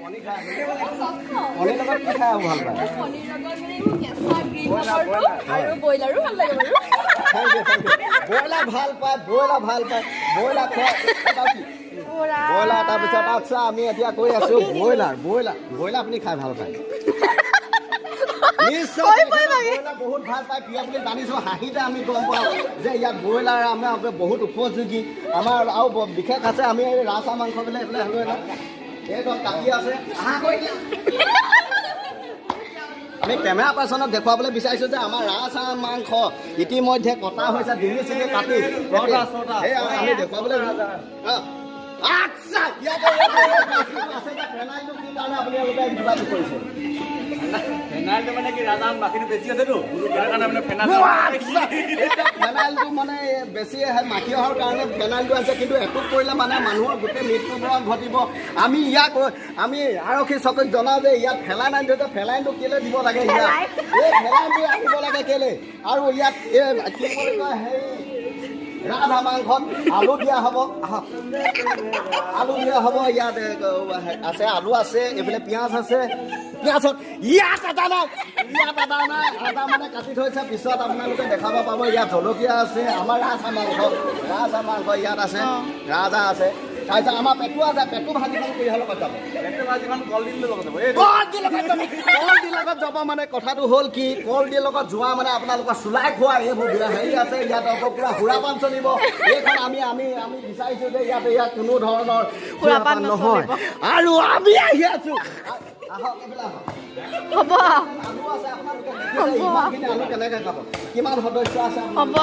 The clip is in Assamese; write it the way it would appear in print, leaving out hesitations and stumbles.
পনীৰ খাই, পনীৰ লগত কি খাই ভাল পায়? পনীৰ লগত মানে এইবোৰ কেঁচা গ্ৰীণ মটৰটো আৰু ব্ৰইলাৰো ভাল লাগে বাৰু। Thank you, thank you. Broiler ভাল পায়, ব্ৰইলাৰ ভাল পায়, ব্ৰইলাৰ খোৱা ব্ৰইলাৰ। তাৰপিছত আচ্ছা, আমি এতিয়া কৈ আছো ব্ৰইলাৰ, ব্ৰইলাৰ, ব্ৰইলাৰ আপুনি খাই ভাল পায় নিশ্চয়। ব্ৰইলাৰ বহুত ভাল পায়, প্ৰিয় বুলি জানিছোঁ। হাঁহিতে আমি গম পাওঁ যে ইয়াত ব্ৰইলাৰ আমাৰ বহুত উপযোগী। আমাৰ আৰু বিশেষ আছে, আমি এই ৰাজহাঁহ মাংস বোলে এইফালে হ'লো এইখন কাটি আছে। আহা কৈ দিয়া। আমি কেমেৰা পাৰ্চনক দেখুৱাবলৈ বিচাৰিছোঁ যে আমাৰ ৰাজহাঁহ মাংস ইতিমধ্যে কটা হৈছে, ডিঙি চিঙি কাটি এই আমি দেখুৱাবলৈ। আচ্ছা, ইয়াতে ইয়াতে এই বস্তুটো আছে যে ফেনাইলটো কি কাৰণে আপোনালোকে যোগাযোগ কৰিছে? ফেনাইলটো মানে কি, ৰাজহাঁহ মাখিটো বেছি আছেতো, সেইটো কাৰণে মানে ফেনাইল। আচ্ছা, এতিয়া ফেনাইলটো মানে বেছি মাখি অহাৰ কাৰণে ফেনাইলটো আছে। কিন্তু এটোপ কৰিলে মানে মানুহৰ গোটেই মৃত্যুবৰণ ঘটিব। আমি ইয়াক আমি আৰক্ষী চকীত জনাওঁ যে ইয়াত ফেনাইল আনি থৈছে। ফেনাইলটো কেলে দিব লাগে ইয়াত? এই ফেনাইলটো আহিব লাগে কেলে? আৰু ইয়াত এই কি বুলি কয়, সেই ৰাজহাঁহ মাংসত আলু দিয়া হ'ব। আহক, আলু দিয়া হ'ব। ইয়াত আছে, আলু আছে, এইফালে পিঁয়াজ আছে। পিঁয়াজত ইয়াত আদা নাই, ইয়াত আদা নাই। আদা মানে কাটি থৈছে, পিছত আপোনালোকে দেখাব পাব। ইয়াত জলকীয়া আছে। আমাৰ ৰাজহাঁহ মাংস, ৰাজহাঁহ মাংস ইয়াত আছে, ৰাজহাঁহ আছে। তাৰপিছত আমাৰ পেটু আছে। পেটু ভাজিখন কিহৰ লগত যাব? পেটু ভাজিখন কলডিল লগত যাব এই। কলডিল লগত যাব, কলডিল লগত যাব। মানে কথাটো হ'ল কি, কলডিল লগত যোৱা মানে আপোনালোকৰ চুলাই খোৱা এইবোৰ হেৰি আছে। ইয়াত আকৌ পূৰা সুৰাপান চলিব। এইখন আমি আমি আমি বিচাৰিছোঁ যে ইয়াত ইয়াত কোনো ধৰণৰ সুৰাপান নহয়। আৰু আমি আহি আছো। আহক, এইফালে আহক। হ'ব। আলু আছে, আপোনালোকে দেখিছে, ইমানখিনি আলু কেনেকৈ খাব? কিমান সদস্য আছে? হ'ব।